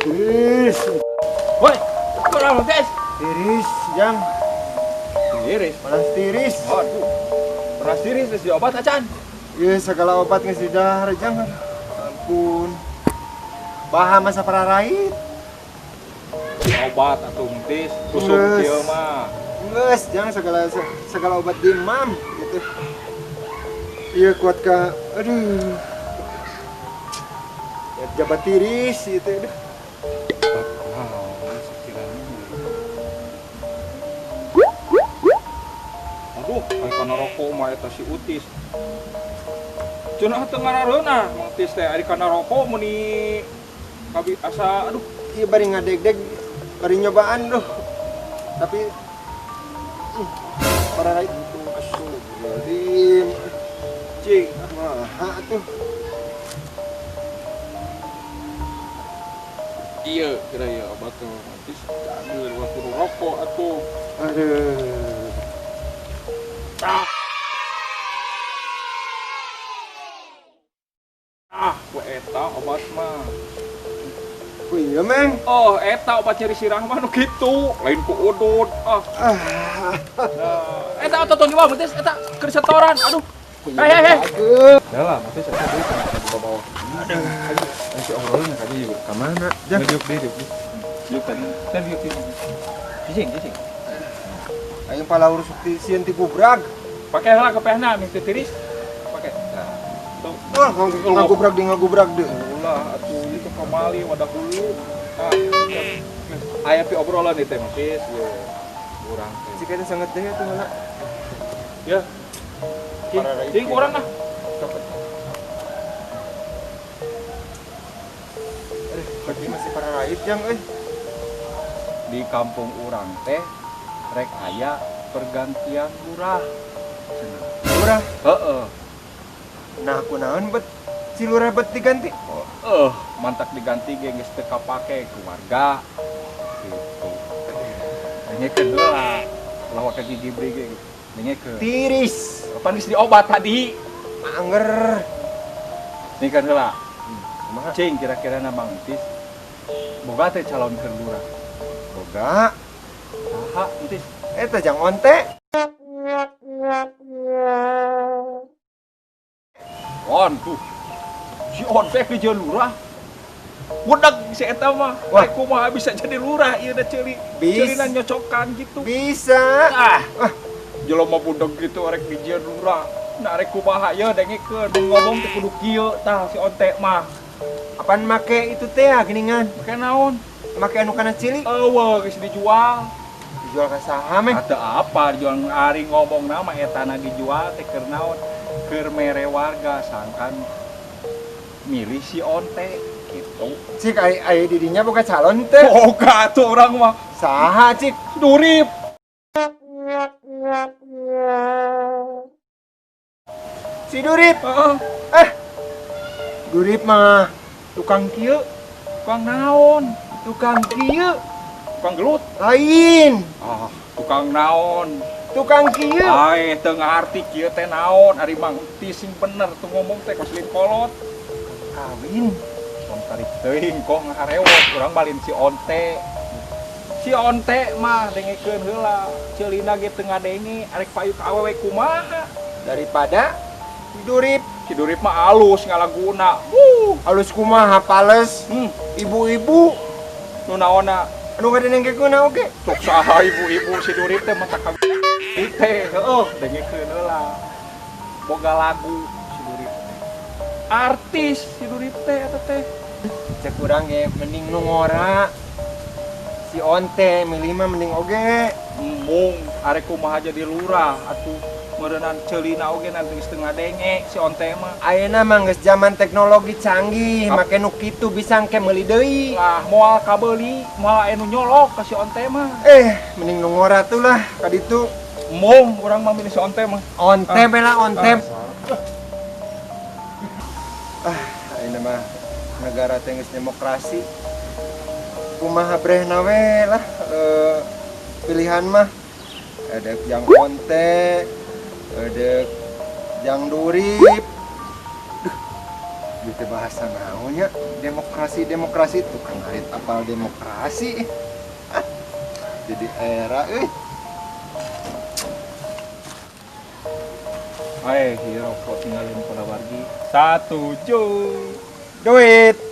Tiris. Woi, kurang tes. Tiris, Jang. Tiris. Panas tiris. Aduh. Panas tiris geus diobat acan. Iya, segala obat geus didahar, Jang. Ampun. Baha masa pararait. Obat atuh tis, tusuk kieu mah. Geus, Jang, segala segala obat dimam gitu. Iya, kuat ka. Aduh. Ya, jabat tiris gitu. Aduh. Aduh, ai kana rokok mah eta si Utis. Cenah teu ngarareunah Mang Tis teh ari kana rokok meuni kabi asa aduh. Iya bari ngadegdeg, bari nyobaan duh. Tapi pararait itu astagfirullahaladzim. Cing, maha tuh. Iya, kira ya obat tuh Mang Tis cager ulah kudu rokok atuh. Aduh. Ah, ku eta obat mah. Oh iya, Meng. Oh, eta obat nyeri sirah mah nu kitu, lain ku udut. Ah. Nah, eta atuh tong dibawa Tis, eta keur setoran. Aduh. Hei, hei, hei. Yalah, Tis eta deui ka bawah. Aduh. Ayo si obrolan ka dieu. Ka mana? Jang. Diuk deui, diuk deui. Diuk tadi. Tadi diuk deui. Cicing, cicing. Aing pala urus ti sieun ti gubrag. Pake heula kepehna ming teu tiris. Pake. Nah. Tuh. Wah, ngagubrag di ngagubrag deui. Ulah atuh itu kamali wadah hulu. Ah, aya pi obrolan ieu teh Mang Tis, ye. Urang teh. Cik eta sangat deui atuh heula. Ya. Cing urang ah. Aduh, berarti masih pararait Jang euy. Di kampung urang teh rek aya pergantian lurah. Lurah? Heeh. Nah, kunaon bet si lurah bet diganti? Oh, mantak diganti ge geus teu kapake ku warga. Gitu. Dengekeun heula. Ulah waka gigibri ge. Dengekeun. Tiris. Kapan geus diobat tadi? Anger. Dengekeun heula. Kumaha? Cing kira-kira na Mang Tis boga teh calon keur lurah? Boga. Saha Entis? Eta jang onte. On tuh. Si onte ke jeung lurah. Budak si eta mah. Wah, kumaha bisa jadi lurah ieu da ceuli. Ceulina nyocokan gitu. Bisa. Ah. Jelema budak gitu arek dijieun lurah. Nah arek kumaha ye dengekeun mun ngomong teh kudu kieu tah si onte mah. Apaan make itu teh ya geuningan? Make naon? Make anu kana cili? Eueuh geus dijual. Dijual ka saha meh? Atau apa dijual ari ngomong nama etana dijual teh keur naon? Keur mere warga sangkan milih si onte gitu. Cik ai ai didinya boga calon teh. Boga atuh urang mah. Saha cik? Durip. Si Durip. Heeh. Eh. Durip mah tukang kieu. Tukang naon? Tukang kieu. Tukang gelut. Lain. Ah, tukang naon? Tukang kieu. Ai teu ngarti kieu teh naon? Ari Mang Tis sing bener tuh ngomong teh kos lain kolot. Kawin. Tong tarik teuing kok ngaharewot urang balin si onte. Si onte mah dengekeun heula. Ceulina ge teu ngadenge arek payu ka awewe kumaha? Daripada si Durip. Si Durip mah alus ngalaguna. Alus kumaha pales? Ibu-ibu nu naonna? Anu ngadengkeun oge. Sok saha ibu-ibu si Durip teh mata ka teh. Heeh, dengekeun heula. Boga lagu si Durip teh. Artis si Durip teh eta teh. Cek urang ge mending nu ngora. Si onte milih mah mending oge. Embung arek kumaha jadi lurah atuh meureunnan ceulina oge nanti geus teu ngadenge si onte mah. Ayeuna mah geus zaman teknologi canggih, make nu kitu bisa engke meuli deui. Lah moal kabeuli, moal aya nu nyolok ka si onte mah. Mending nu ngora tuh lah ka ditu. Embung urang mah milih si onte mah. Onte bela onte. Ah, ayeuna mah negara teh geus demokrasi. Kumaha brehna we lah pilihan mah. Ada jang onte, ada jang Durip. Duh. Gitu bahasa naonnya demokrasi demokrasi tukang ngarit apal demokrasi. Ah, jadi era euy. Hai, ieu rokok tinggalin pada wargi. 1 ju. Duit.